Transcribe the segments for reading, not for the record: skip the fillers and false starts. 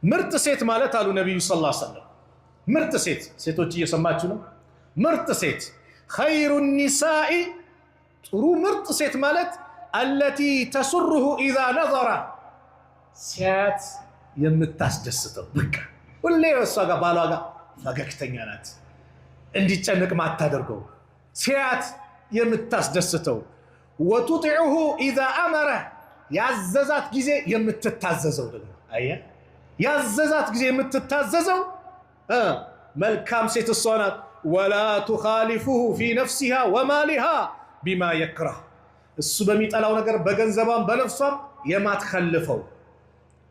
ምርጥ ሴት ማለት አሉ ነቢዩ صلى الله عليه وسلم፣ ምርጥ ሴት፣ ሴቶች እየሰማችሁ ነው። ምርጥ ሴት خير النساء፣ ጥሩ ምርጥ ሴት ማለት التي تسره إذا نظر፣ ሲያት የምታስደስተው፣ በቃ ሁሌ እሷ ጋር ባሏ ጋር ፈገግተኛ ናት፣ እንዲጨንቅ ማታደርገው፣ ሲያት የምታስደስተው፣ وتطيعه إذا أمره፣ ያዘዛት ጊዜ የምትታዘዘው፣ ደግሞ አየህ ያዘዛት ጊዜ የምትታዘዘው መልካም ሴት እሷ ናት። ولا تخالفه في نفسها ومالها بما يكره፣ እሱ በሚጠላው ነገር በገንዘቧም በነፍሷም የማትከልፈው።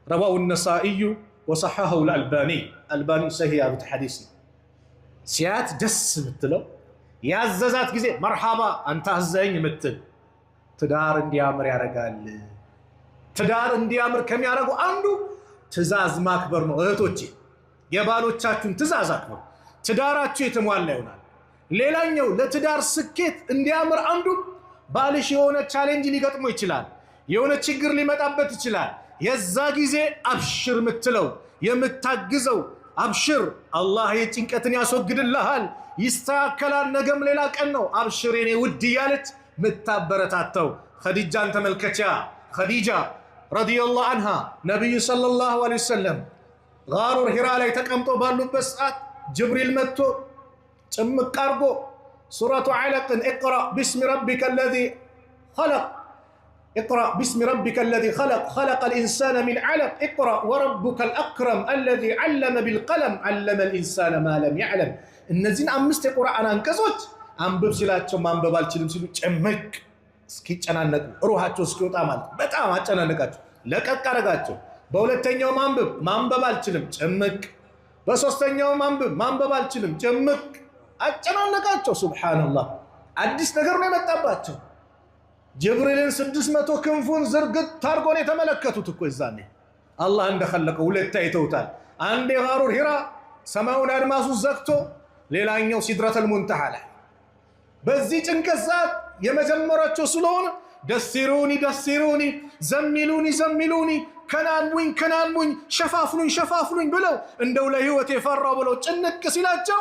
رواه النسائي وصححه الألباني፣ አልባኒ ሰሂህ ያሉት ሐዲስ ነው። ሲያት ደስ የምትለው፣ ያዘዛት ጊዜ መርሓባ አንተ አዘኝ የምትል ትዳር እንዲያምር ያደርጋል። ትዳር እንዲያምር ከሚያደርጉ አንዱ ትዕዛዝ ማክበር ነው። እህቶቼ የባሎቻችሁን ትዕዛዝ አክብሩ። ትዳራችሁ የተሟላ ይሆናል። ሌላኛው ለትዳር ስኬት እንዲያምር አንዱ ባልሽ የሆነ challenge ሊገጥሞ ይችላል። የሆነ ችግር ሊመጣበት ይችላል። የዛ ጊዜ አብሽር የምትለው፣ የምታግዘው፣ አብሽር አላህ የጭንቀትን ያስወግድልሃል፣ ይስተካከላል፣ ነገም ሌላ ቀን ነው፣ አብሽር የኔ ውድ እያለች ምታበረታተው ኸዲጃን ተመልከቻ። ኸዲጃ رضي الله عنها ነቢዩ صلى الله عليه وسلم غار حراء ላይ ተቀምጦ ባሉበት ሰዓት ጅብሪል መጥቶ ጭምቅ አርጎ ሱረቱ ዐለቅን اقرأ باسم ربك الذي خلق، اقرأ باسم ربك الذي خلق، خلق الإنسان من علق، اقرأ وربك الأكرم الذي علم بالقلم، علم الإنسان ما لم يعلم። እነዚህን አምስት የቁርአን አንቀጾች አንብብ ሲላቸው ማንበብ አልችልም ሲሉ ጭምቅ እስኪጨናነቁ ሩሃቸው እስኪወጣ ማለት በጣም አጨናነቃቸው። ለቀቅ አረጋቸው። በሁለተኛው ማንበብ ማንበብ አልችልም ጭምቅ፣ በሶስተኛው ማንበብ ማንበብ አልችልም ጭምቅ፣ አጨናነቃቸው። سبحان الله አዲስ ነገር ነው የመጣባቸው። ጅብሪልን 600 ክንፉን ዝርግት አድርጎ ነው የተመለከቱት እኮ። ይዛኔ አላህ እንደኸለቀው ሁለት አይተውታል። አንድ የጋሩር ሂራ ሰማዩን አድማሱ ዘግቶ፣ ሌላኛው ሲድረተል ሙንተሃ ላይ። በዚህ ጭንቀት ሰዓት የመጀመሪያቸው ስለሆነ دثروني دثروني، زملوني زملوني، ከናንሙኝ ከናንሙኝ፣ ሸፋፍኑኝ ሸፋፍኑኝ ብለው እንደው ለህይወት የፈራው ብለው ጭንቅ ሲላቸው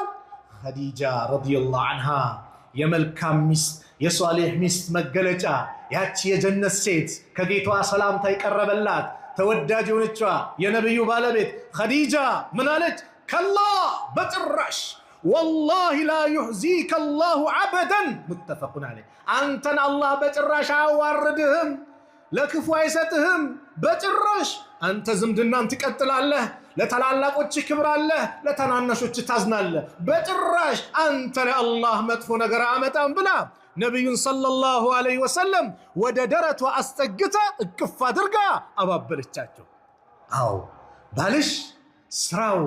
ኸዲጃ رضي الله عنها የመልካም ሚስት የሷሌሕ ሚስት መገለጫ፣ ያቺ የጀነት ሴት፣ ከጌቷ ሰላምታ የቀረበላት ተወዳጅ የሆነችዋ የነቢዩ ባለቤት ኸዲጃ ምን አለች? كلا በጭራሽ፣ والله لا يخزيك الله أبدا، متفق عليه። አንተን አላህ በጭራሽ አያዋርድህም፣ ለክፉ አይሰጥህም በጭራሽ። አንተ ዝምድናን ትቀጥላለህ፣ ለታላላቆች ክብር አለህ፣ ለታናናሾች ታዝናለህ። በጭራሽ አንተ ለአላህ መጥፎ ነገር አመጣም ብላ ነቢዩን صلى الله عليه وسلم ወደ ደረቷ አስጠግታ እቅፍ አድርጋ አባበለቻቸው። አዎ ባልሽ ስራው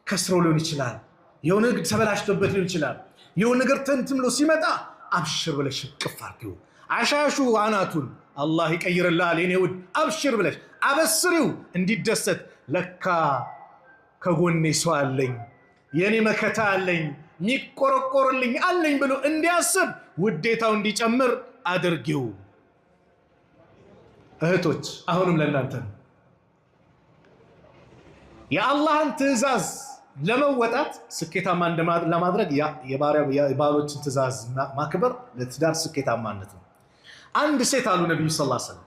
ከስሮ ሊሆን ይችላል፣ የሆነ ንግድ ተበላሽቶበት ሊሆን ይችላል። የሆነ ነገር ተንትምሎ ሲመጣ አብሽር ብለሽ እቅፍ አድርጊው። አሻሹ አናቱን፣ አላህ ይቀይርልሃል የኔ ውድ አብሽር ብለሽ አበስሪው እንዲደሰት። ለካ ከጎኔ ሰው አለኝ፣ የኔ መከታ አለኝ፣ የሚቆረቆርልኝ አለኝ ብሎ እንዲያስብ ውዴታው እንዲጨምር አድርጊው። እህቶች አሁንም ለእናንተ ነው። የአላህን ትዕዛዝ ለመወጣት ስኬታማ ለማድረግ የባሎችን ትዕዛዝ ማክበር ለትዳር ስኬታማነት ነው። አንድ ሴት አሉ ነቢዩ صلى الله عليه وسلم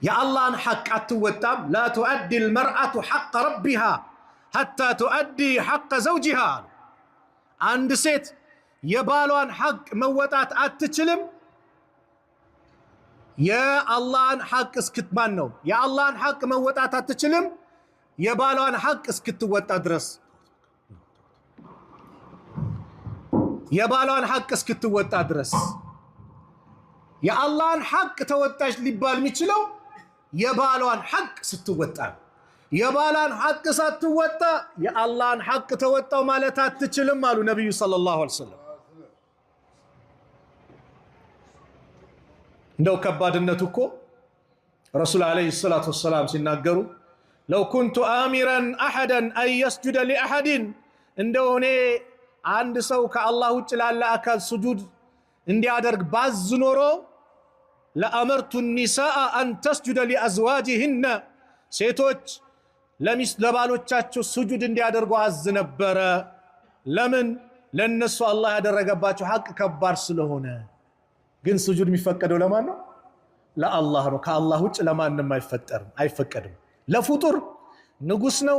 የአላህን ሐቅ አትወጣም። لا تؤدي المرأة حق ربها حتى تؤدي حق زوجها አሉ። አንድ ሴት የባሏን ሐቅ መወጣት አትችልም የአላህን ሐቅ እስክትማን ነው የአላህን ሐቅ መወጣት አትችልም የባሏን ሐቅ እስክትወጣ ድረስ፣ የባሏን ሐቅ እስክትወጣ ድረስ። የአላህን ሐቅ ተወጣች ሊባል የሚችለው የባሏን ሐቅ ስትወጣ ነው። የባሏን ሐቅ ሳትወጣ የአላህን ሐቅ ተወጣው ማለት አትችልም አሉ ነቢዩ صلى الله عليه وسلم። እንደው ከባድነቱ እኮ ረሱል عليه الصلاة والسلام ሲናገሩ لو كنت آمرا أحدا أن يسجد لأحد፣ እንደው እኔ አንድ ሰው ከአላህ ውጭ ላለ አካል ስጁድ እንዲያደርግ ባዝ ኖሮ لأمرت النساء أن تسجد لأزواجهن፣ ሴቶች ለሚስት ለባሎቻቸው ስጁድ እንዲያደርጉ አዝ ነበረ። ለምን? ለነሱ አላህ ያደረገባቸው ሐቅ ከባድ ስለሆነ። ግን ስጁድ የሚፈቀደው ለማን ነው? ለአላህ ነው። ከአላህ ውጭ ለማንም አይፈጠርም፣ አይፈቀድም። ለፍጡር ንጉስ ነው፣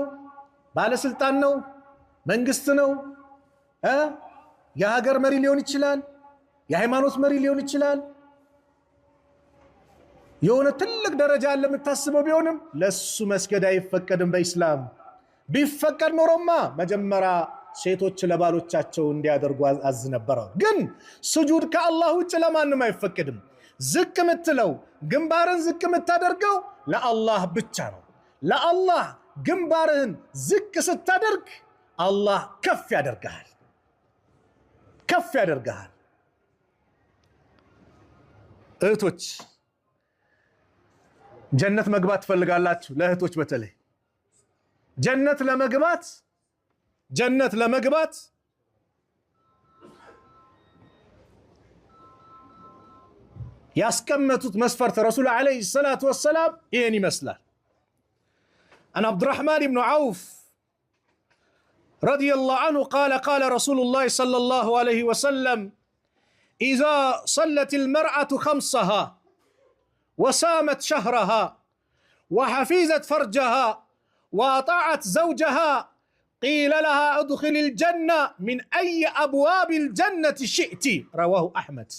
ባለስልጣን ነው፣ መንግስት ነው፣ የሀገር መሪ ሊሆን ይችላል፣ የሃይማኖት መሪ ሊሆን ይችላል። የሆነ ትልቅ ደረጃ ያለ የምታስበው ቢሆንም ለሱ መስገድ አይፈቀድም በኢስላም። ቢፈቀድ ኖሮማ መጀመሪያ ሴቶች ለባሎቻቸው እንዲያደርጉ አዝ ነበረ። ግን ስጁድ ከአላህ ውጭ ለማንም አይፈቀድም። ዝቅ የምትለው፣ ግንባርን ዝቅ የምታደርገው ለአላህ ብቻ ነው። ለአላህ ግንባርህን ዝቅ ስታደርግ አላህ ከፍ ያደርግሃል፣ ከፍ ያደርግሃል። እህቶች፣ ጀነት መግባት ትፈልጋላችሁ? ለእህቶች በተለይ ጀነት ለመግባት ያስቀመጡት መስፈርት ረሱል عليه الصلاة والسلام ይህን ይመስላል። عن عبد الرحمن بن عوف رضي الله عنه قال: قال رسول الله صلى الله عليه وسلم: إذا صلت المرأة خمسها وصامت شهرها وحفظت فرجها وأطاعت زوجها، قيل لها: ادخلي الجنة من أي أبواب الجنة شئت. رواه أحمد.